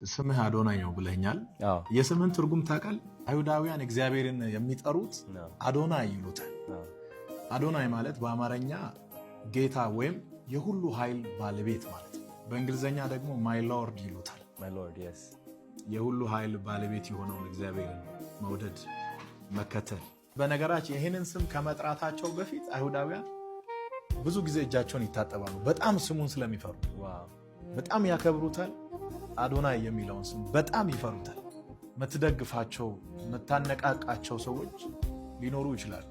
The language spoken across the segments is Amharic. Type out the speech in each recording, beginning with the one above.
ስምህ አዶናይ ነው ብለኛል። የስምህን ትርጉም ታውቃል? አይሁዳውያን እግዚአብሔርን የሚጠሩት አዶናይ ይሉታል። አዶናይ ማለት በአማርኛ ጌታ ወይም የሁሉ ኃይል ባለቤት ማለት ነው። በእንግሊዝኛ ደግሞ my Lord ይሉታል። የሁሉ ኃይል ባለቤት የሆነውን እግዚአብሔርን መውደድ፣ መከተል። በነገራችን ይህንን ስም ከመጥራታቸው በፊት አይሁዳውያን ብዙ ጊዜ እጃቸውን ይታጠባሉ። በጣም ስሙን ስለሚፈሩ በጣም ያከብሩታል። አዶናይ የሚለውን ስም በጣም ይፈሩታል። የምትደግፋቸው፣ የምታነቃቃቸው ሰዎች ሊኖሩ ይችላሉ።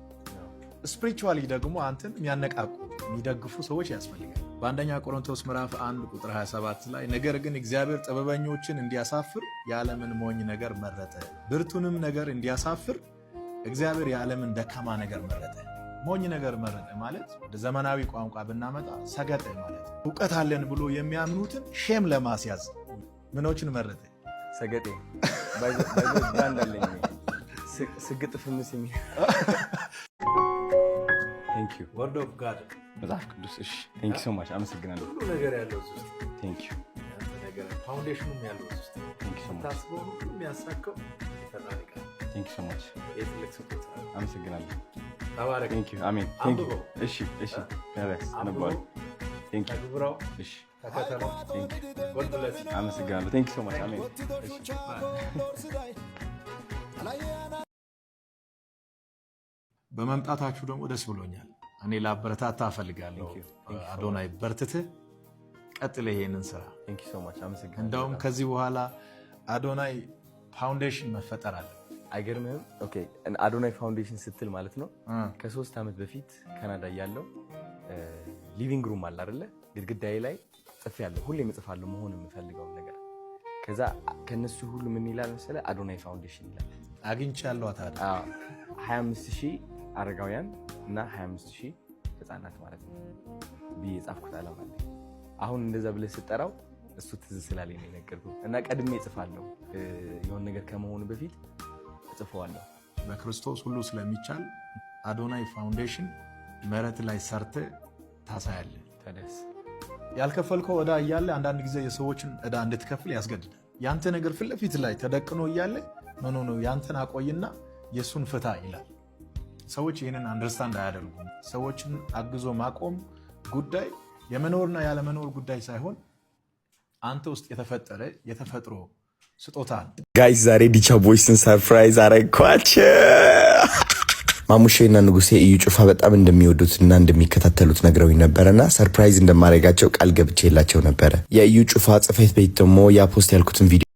Spiritually ደግሞ አንተን የሚያነቃቁ፣ የሚደግፉ ሰዎች ያስፈልጋል። በአንደኛ ቆሮንቶስ ምዕራፍ 1 ቁጥር 27 ላይ ነገር ግን እግዚአብሔር ጥበበኞችን እንዲያሳፍር የዓለምን ሞኝ ነገር መረጠ፣ ብርቱንም ነገር እንዲያሳፍር እግዚአብሔር የዓለምን ደካማ ነገር መረጠ። ሞኝ ነገር መረጠ ማለት ወደ ዘመናዊ ቋንቋ ብናመጣ ሰገጠ ማለት ነው። እውቀት አለን ብሎ የሚያምኑትን shame ለማስያዝ ምኖችን መረጠ? ሰገጤ brand አለኝ፣ ስግጥ ፍምስ የሚል። Word of God። መጽሐፍ ቅዱስ። እሺ፣ thank you so much፣ አመሰግናለሁ። ሁሉ ነገር ያለው እዚህ ውስጥ። Thank you። ያንተ ነገር foundation ኑም ያለው እዚህ ውስጥ። Thank you so much። ታስበው ሁሉ የሚያሳካው የፈጣሪ ቃል። Thank you so much። ይህ ትልቅ ስጦታ ነው። አመሰግናለሁ። ተባረክ። Thank you፣ አሜን፣ thank you። አንብበው። እሺ፣ ታዲያስ አነባዋለሁ። Thank you። ተግብረው። እሺ። ተከተለው። Thank you። God bless። አመሰግናለሁ። Thank you so much፣ አሜን። እሺ። በመምጣታችሁ ደግሞ ደስ ብሎኛል። እኔ ላበረታታ እፈልጋለሁ። Thank you. Thank you so አዶናይ፣ በርትተህ ቀጥል ይሄንን ስራ። Thank you so much፣ አመሰግናለሁ። እንደውም ከዚህ በኋላ አዶናይ Foundation መፈጠር አለ። አይገርምህም? Okay፣ አዶናይ Foundation ስትል ማለት ነው፣ ከ3 ዓመት በፊት ካናዳ እያለሁ living room አለ አይደለ? ግድግዳዬ ላይ ጽፌያለሁ። ሁሌም እጽፋለሁ መሆን የምፈልገውን ነገር። ከዛ ከነሱ ሁሉ ምን ይላል መሰለህ? አዶናይ Foundation ይላል። አግኝቻለሁ ታዲያ። 25 ሺህ አረጋውያን እና 25 ሺህ ህፃናት ማለት ነው ብዬ የጻፍኩት ዓላማ አለኝ። አሁን እንደዛ ብለህ ስጠራው እሱ ትዝ ስላለኝ ነው የነገርኩህ። እና ቀድሜ እጽፋለሁ፣ የሆነ ነገር ከመሆኑ በፊት እጽፈዋለሁ። በክርስቶስ ሁሉ ስለሚቻል አዶናይ Foundation መሬት ላይ ሰርተህ ታሳያለህ። ታዲያስ። ያልከፈልከው ዕዳ እያለ አንዳንድ ጊዜ የሰዎችን ዕዳ እንድትከፍል ያስገድዳል። ያንተ ነገር ፊት ለፊት ላይ ተደቅኖ እያለ no, no, no፣ ያንተን አቆይና የእሱን ፍታ ይላል። ሰዎች ይህንን understand አያደርጉም። ሰዎችን አግዞ ማቆም ጉዳይ የመኖርና ያለመኖር ጉዳይ ሳይሆን አንተ ውስጥ የተፈጠረ የተፈጥሮ ስጦታ ነው። Guys፣ ዛሬ ዲቻ Boys ን surprise አረግኳቸው። ማሙሼና ንጉሴ እዩ ጩፋ በጣም እንደሚወዱት እና እንደሚከታተሉት ነግረውኝ ነበረና surprise እንደማደርጋቸው ቃል ገብቼላቸው ነበረ። የእዩ ጩፋ ጽሕፈት ቤት ደግሞ ያ post ያልኩትን ቪዲዮ